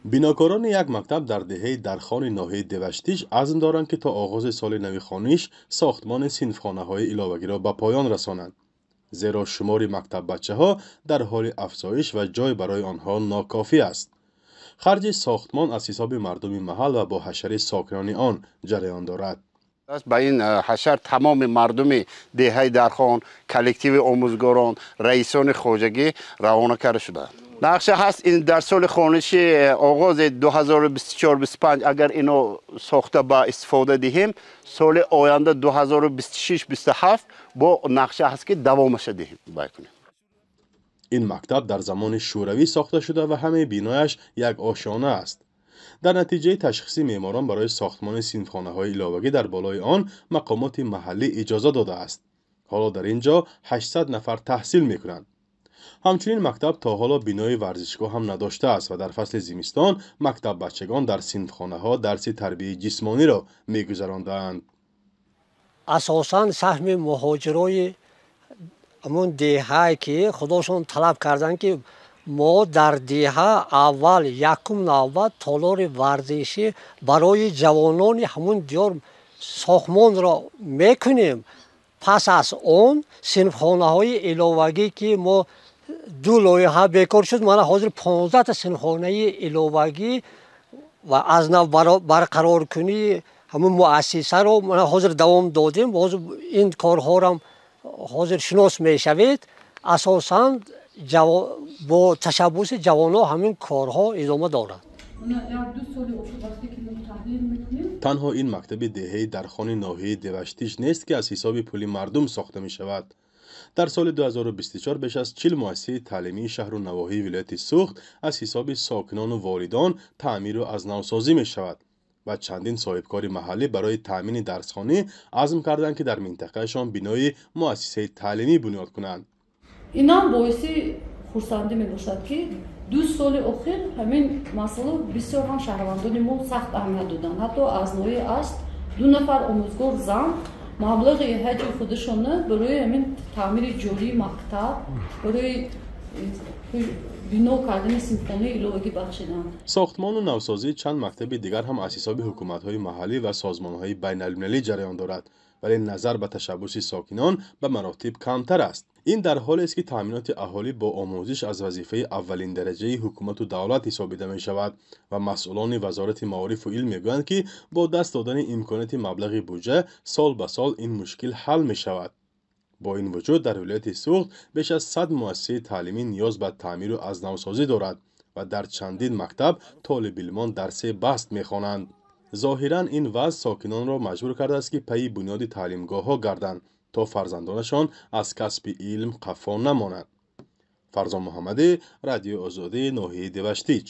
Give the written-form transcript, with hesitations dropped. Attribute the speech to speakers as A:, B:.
A: Бинокорони як мактаб дар деҳаи Дархони ноҳияи Деваштич азм доранд, ки то оғози соли нави хониш сохтмони синфхонаҳои иловагиро ба поён расонанд, зеро шумори мактаббачаҳо дар ҳоли афзоиш ва ҷой барои онҳо нокофӣ аст. Харҷи сохтмон аз ҳисоби мардуми маҳал ва бо ҳашари сокинони он ҷараён дорад.
B: Ба ин ҳашар тамоми мардуми деҳаи Дархон, коллективи омӯзгорон, раисони хоҷагӣ равона карда шуданд. Нақша ҳаст ин дар соли хониши оғози 2024-25 агар ино сохта ба истифода диҳем, соли оянда 2026-27 бо нақша ҳаст, ки давомаша диҳем бай кунем.
A: Ин мактаб дар замони Шӯравӣ сохта шуда ва ҳамаи бинояш як ошёна аст. Дар натиҷаи ташхиси меъморон барои сохтмони синфхонаҳои иловагӣ дар болои он мақомоти маҳаллӣ иҷоза додааст. Ҳоло дар ин ҷо 800 нафар таҳсил мекунанд. Ҳамчунин мактаб то ҳоло бинои варзишгоҳ ҳам надоштааст ва дар фасли зимистон мактаббачагон дар синфхонаҳо дарси тарбияи ҷисмониро мегузаронданд.
C: Асосан саҳми муҳоҷирои ҳамон деҳае, ки худошон талаб карданд, ки мо дар деҳа аввал якум навбат толори варзишӣ барои ҷавонони ҳамун диёр сохтмонро мекунем, пас аз он синфхонаҳои иловагӣ, ки мо ду лоиҳа бекор шуд, мана ҳозир 15та синфхонаи иловагӣ ва аз нав барқароркунии ҳамун муассисаро мана ҳозир давом додем. Ҳозир ин корҳорам ҳозир шинос мешавед. Асосан бо ташаббуси ҷавонон ҳамин корҳо идома дорад.
A: Танҳо ин мактаби деҳаи Дархони ноҳияи Деваштич нест, ки аз ҳисоби пули мардум сохта мешавад. Дар соли 2024 беш аз 40 муассисаи таълимии шаҳру навоҳии вилояти Суғд аз ҳисоби сокинону волидон таъмиру аз навсозӣ мешавад ва чандин соҳибкори маҳаллӣ барои таъмини дарсхонӣ азм карданд, ки дар минтақаашон бинои муассисаи таълимӣ бунёд кунанд.
D: Инам боиси хурсандӣ мебошад, ки 2 соли охир ҳамин масъала бисёр ҳам шаҳрвандони мо сахт аҳамият доданд. Ҳатто аз ноҳияи Ашт 2 нафар омӯзгор зан маблағи ҳаҷи худашона барои ҳамин таъмири ҷории мактаб, барои бино кардани синфхонаи иловагӣ бахшиданд.
A: Сохтмону навсозии чанд мактаби дигар ҳам аз ҳисоби ҳукуматҳои маҳаллӣ ва созмонҳои байналмилалӣ ҷараён дорад, вале назар ба ташаббуси сокинон ба маротиб камтар аст. Ин дар ҳолест, ки таъминоти аҳолӣ бо омӯзиш аз вазифаи аввалиндараҷаи ҳукумату давлат ҳисобида мешавад ва масъулони Вазорати маорифу илм мегӯянд, ки бо даст додани имконияти маблағи буҷа сол ба сол ин мушкил ҳал мешавад. Бо ин вуҷуд дар вилояти Суғд беш аз 100 муассисаи таълимӣ ниёз ба таъмиру аз навсозӣ дорад ва дар чандин мактаб толибилмон дарсе баст мехонанд. Зоҳиран ин вазъ сокинонро маҷбур кардааст, ки пайи бунёди таълимгоҳҳо гарданд, то фарзандонашон аз касби илм қафо намонанд. Фарзон Муҳаммадӣ, Радиои Озодӣ, ноҳияи Деваштич.